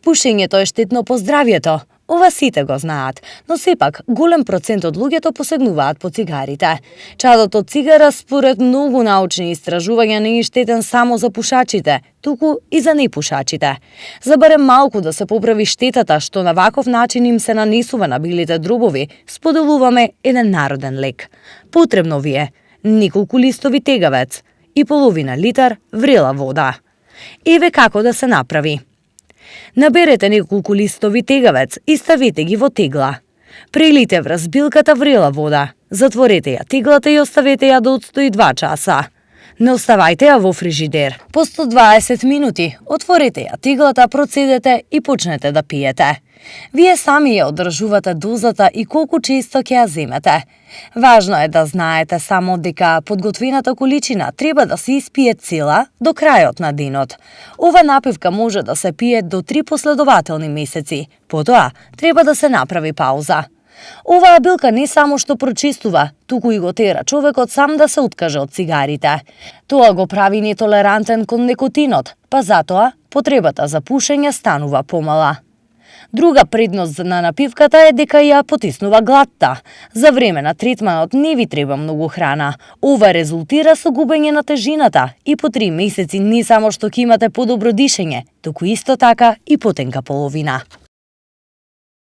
Пушењето е штетно по здравјето. Ова сите го знаат, но сепак голем процент од луѓето посегнуваат по цигарите. Чадот од цигара според многу научни истражувања не е штетен само за пушачите, туку и за непушачите. За барем малку да се поправи штетата што на ваков начин им се нанесува на билите дробови, споделуваме еден народен лек. Потребно ви е неколку листови тегавец и половина литар врела вода. Еве како да се направи. Наберете неколку листови тегавец и ставете ги во тегла. Прелите врз билката врела вода. Затворете ја теглата и оставете ја до отстои 2 часа. Не оставајте ја во фрижидер. По 120 минути отворете ја теглата, процедете и почнете да пиете. Вие сами ја одржувате дозата и колку често ќе ја земете. Важно е да знаете само дека подготвената количина треба да се испие цела до крајот на денот. Ова напивка може да се пие до 3 последователни месеци. Потоа треба да се направи пауза. Оваа билка не само што прочистува, туку и го тера човекот сам да се откаже од цигарите. Тоа го прави нетолерантен кон никотинот, па затоа потребата за пушење станува помала. Друга предност на напивката е дека ја потиснува гладта. За време на третманот не ви треба многу храна. Ова резултира со губење на тежината и по 3 месеци не само што ќе имате подобро дишење, туку исто така и потенка половина.